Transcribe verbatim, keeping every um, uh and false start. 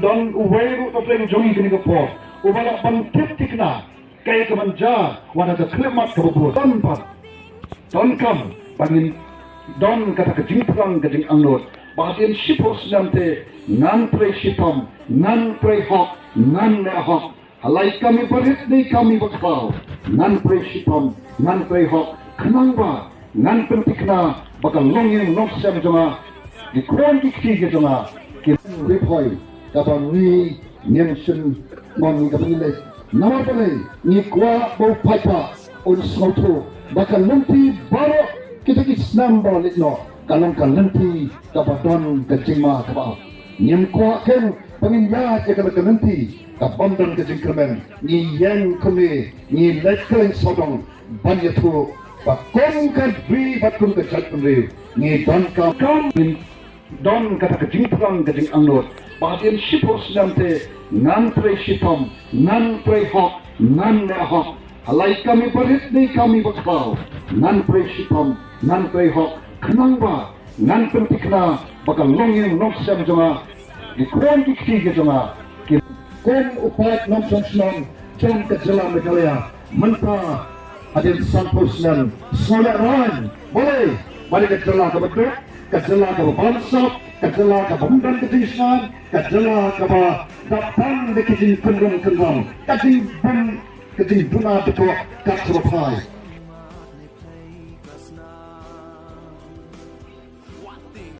Don uwei ruh ka pyrthei jong ngi kane ka por uba lah ban tip thikna kaei ka ban jia wat ha ka khyllipmat kaba bud. Don pat, donkam ba ngin don kata ka jingpyrshang, ka jingangnud ba hadien shiphew snem te ngan trei shitom, ngan trei hok, ngan leh hok. Ha la i kam iba rit ne i kam iba khlaw, ngan trei shitom, ngan trei hok, khnang ba ngan pynthikna ba ka longïing longsem jong nga, ki khun ki kti ki jong nga, ki ri phoi kaba ngi ngin sngewthuh, ngi kaba ngi leh. Namar balei? Ngi kwah ba u paidbah un sngewthuh ba ka lynti baroh kita ki snem ba la leit noh ka long ka lynti kaba don ka jingma kaba ap. Ngim kwah ken ba ngin ïaid ïa kata ka lynti ka bym don ka jingkyrmen. Ngi ïeng kumne, ngi leit kylleng sawdong ban ïathuh ba kum ka ri bad kum ka jaitbynriew ngi donkam, kam ngin don kata ka jingpyrshang, ka jingangnud ba hadien shiphew snem te ngan trei shitom, ngan trei hok, ngan leh hok. Ha la i kam iba rit ne i kam iba khlaw, ngan trei shitom, ngan trei hok, khnang ba ngan pynthikna ba ka longïing longsem jong nga, ki khun ki kti ki jong nga, ki kum u paid nongshong shnong jong ka jylla Meghalaya. Mynta hadien sanphew snem, sngewlehrain, balei? Ba dei ka jylla kaba duk, ka jylla kaba bamsap, ka jylla kaba ym don ka jingsngewsih, ka jylla kaba dap tang da ki jingkynrum kynram, ka jingbym, ka jingduna dkoh kat shaba phai.